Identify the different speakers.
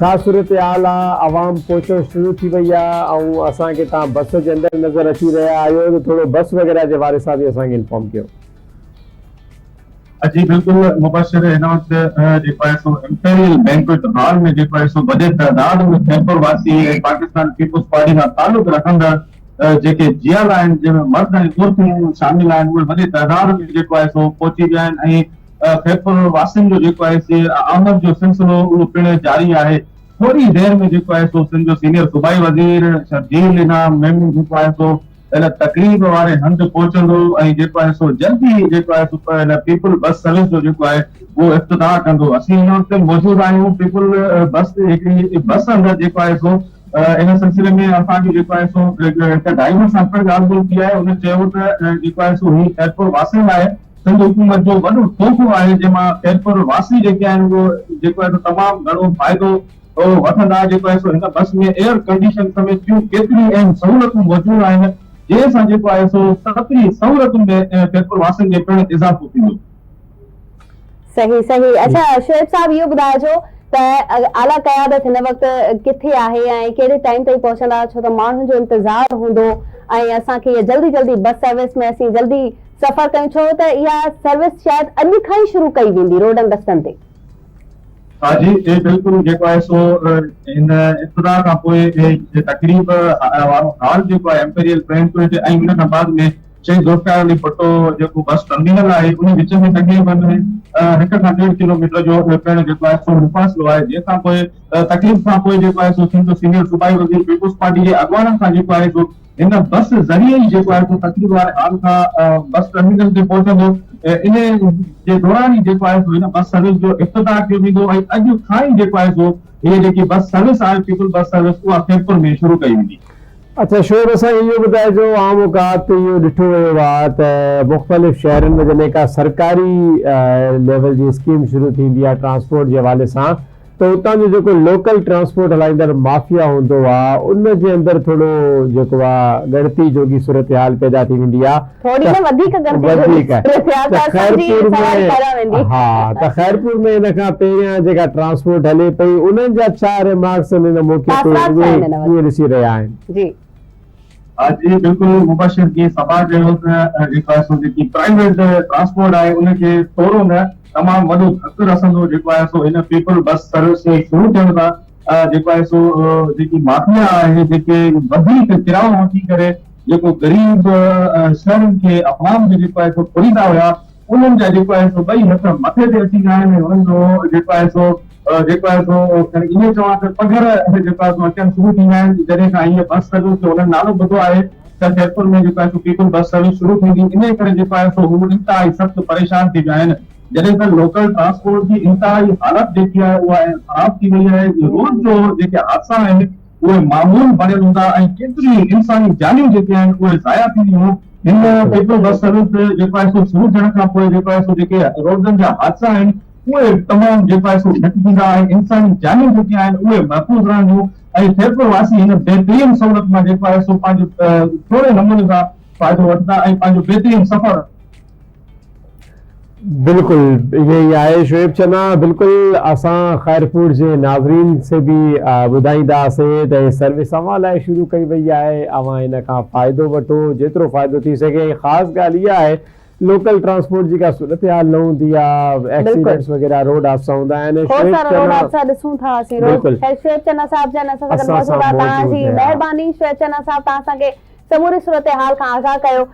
Speaker 1: ڇا صورتحال آ عوام پهچڻ شروع ٿي وئي آ ۽ اسان کي توهان بس جي اندر نظر اچي رهيا آهيو ته ٿورو بس وغيره جي حوالي سان به اسان کي انفارم ڪيو.
Speaker 2: جي بلڪل مبشر هن وقت جيڪو آهي سو امپيريل بينڪوئٽ هال ۾ جيڪو آهي سو وڏي تعداد ۾ خيرپور واسي ۽ پاڪستان پيپلز پارٽي سان تعلق رکندڙ جيڪي جيالا آهن جنهن ۾ مرد ۽ عورتون شامل آهن اهي وڏي تعداد ۾ جيڪو آهي سو پهچي ويا آهن ۽ خيرپور واسين جو جيڪو آهي سي آمد جو سلسلو اهو پڻ جاري آهي ٿوري دير ۾ جيڪو آهي سو سنڌ جو سينيئر صوبائي وزير شرجيل انعام ميمڻ جيڪو آهي سو ان تقريب واري هنڌ پهچندو ۽ جيڪو آهي سو جلدي ئي جيڪو آهي سو ان پيپل بس سروس جو جيڪو آهي اهو افتتاح ڪندو. اسين هن وقت موجود آهيون پيپل بس هڪڙي بس اندر جيڪو آهي سو ان سلسلي ۾ اسان جو جيڪو آهي سو هڪ ڊرائيور سان پڻ ڳالهه ٻولهه ٿي آهي ان چيو ته جيڪو آهي سو هي خيرپور واسين لاء سنڌ حڪومت جو وڏو تحفو آهي جنهن مان خيرپور واسي جيڪي آهن اهو جيڪو آهي سو تمام گهڻو فائدو وٺندا جيڪو آهي سو هن بس ۾ ايئر ڪنڊيشن سميت ٻيون ڪيتريون اهم سهولتون موجود آهن جنهن سان جيڪو آهي سو سفري سهولتن ۾ خيرپور واسين کي پڻ اضافو ٿيندو.
Speaker 3: صحيح صحيح اڇا شعيب صاحب اهو ٻڌائجو ته اعليٰ قيادت هن وقت ڪٿي آهي ۽ ڪهڙي ٽائيم تائين پهچندا ڇو ته ماڻهن جو انتظار هوندو ۽ اسان کي اها جلدي جلدي بس سروس ۾ اسين جلدي سفر ڪيون ڇو ته اها سروس شايد اڄ کان ئي شروع ڪئي ويندي روڊن رستن تي.
Speaker 2: ها جي بلڪل جيڪو آهي سو هن ابتدا کان پوء تقريب وارو هال جيڪو آهي امپيريل بينڪوئٽ ۽ ان کان بعد ۾ شهيد ذوالفقار علي ڀٽو جيڪو بس ٽرمينل آهي ان وچ ۾ تقريبن هڪ کان ڏيڍ ڪلو ميٽر جو پڻ جيڪو آهي سو مفاصلو آهي جنهن کان پوء تقريب کان پوء جيڪو آهي سو سنڌ جو سينيئر صوبائي وزير پيپلز پارٽي جي اڳواڻن سان جيڪو آهي سو هن بس ذريعي ئي جيڪو آهي سو تقريب واري هال کان بس ٽرمينل تي پهچندو انهي جي دوران ئي جيڪو آهي سو هن بس سروس جو افتتاح ڪيو ويندو ۽ اڄ کان ئي جيڪو آهي سو هيء جيڪي بس سروس آهي پيپلز بس سروس اها خيرپور ۾ شروع ڪئي ويندي.
Speaker 1: اڇا شعيب اسان کي اهو ٻڌائجو عام اوقات اهو ڏٺو ويو آهي ته مختلف شهرن ۾ جڏهن ڪا سرڪاري ليول جي اسڪيم شروع ٿيندي آهي ٽرانسپورٽ جي حوالي سان ته اتان جو جيڪو لوڪل ٽرانسپورٽ هلائيندڙ مافيا هوندو آ ان جي اندر ٿورو جيڪو آ ڳڻتي جوڳي صورتحال پيدا ٿي ويندي آ
Speaker 3: ٿوري نه وڌيڪ ڳڻتي جوڳي صورتحال ته اسان جي سوال پيدا ويندي.
Speaker 1: ها ته خيرپور ۾ ان کان پهريان جيڪا ٽرانسپورٽ هلي پئي انهن جا ڇا ريمارڪس آهن ان موقعي تي اهي ڪيئن ڏسي رهيا آهن.
Speaker 3: جي.
Speaker 2: ها جي بلڪل مبشر جي صفا چيو ته جيڪو آهي سو جيڪي پرائيويٽ ٽرانسپورٽ آهي ان کي ٿورو نه تمام وڏو ڌڪ رسندو جيڪو آهي سو هن پيپل بس سروس شروع ٿيڻ سان جيڪو آهي سو جيڪي مافيا آهي جيڪي وڌيڪ ڪرايو وٺي ڪري جيڪو غريب شهرين کي عوام کي جيڪو آهي سو ڦريندا هيا انهن جا جيڪو آهي سو ٻئي هٿ مٿي تي اچي ويا آهن ۽ انهن جو جيڪو آهي سو جيڪو آهي سو کڻي ائين چوان ته پگهر جيڪو آهي سو اچڻ شروع ٿي ويا آهن جڏهن کان هيء بس سروس جو انهن نالو ٻڌو آهي ته خيرپور ۾ جيڪو آهي سو پيپل بس سروس شروع ٿيندي انهيء ڪري جيڪو آهي سو هو انتهائي سخت پريشان ٿي ويا آهن جڏهن ته لوڪل ٽرانسپورٽ جي انتهائي حالت جيڪي آهي اها خراب ٿي وئي آهي روز جو جيڪي حادثا آهن اهي معمول بڻيل هوندا ۽ ڪيتريون ئي انساني جانيون جيڪي آهن اهي ضايع ٿينديون هيون. هن پيپل بس سروس جيڪو آهي سو شروع ٿيڻ کان پوء جيڪو آهي سو جيڪي روڊن جا حادثا آهن اهي تمام جيڪو آهي سو گهٽ ٿيندا ۽ انساني جانيون جيڪي آهن اهي محفوظ رهنديون ۽ خيرپور واسي هن بهترين سهولت مان جيڪو آهي سو پنهنجو سهڻي نموني سان فائدو وٺندا ۽ پنهنجو بهترين سفر
Speaker 1: بلڪل ائين ئي آهي شعيب چنا بلڪل اسان خيرپور جي ناظرين سي به ٻڌائينداسين ته هي سروس اوهان لاء شروع ڪئي وئي آهي اوهان ان کان فائدو وٺو جيترو فائدو ٿي سگهي ۽ خاص ڳالهه اها آهي لوڪل ٽرانسپورٽ جي ڪا صورتحال نه هوندي آهي ايڪسيڊنٽس وغيره روڊ حادثا هوندا آهن
Speaker 3: کوڙ سارا روڊ حادثا ڏسون ٿا اسين روز خير شعيب چنا صاحب جن اسان سان گڏ موجود آهي توهان جي مهرباني شعيب چنا صاحب توهان اسان کي سموري صورتحال کان آگاهه ڪيو.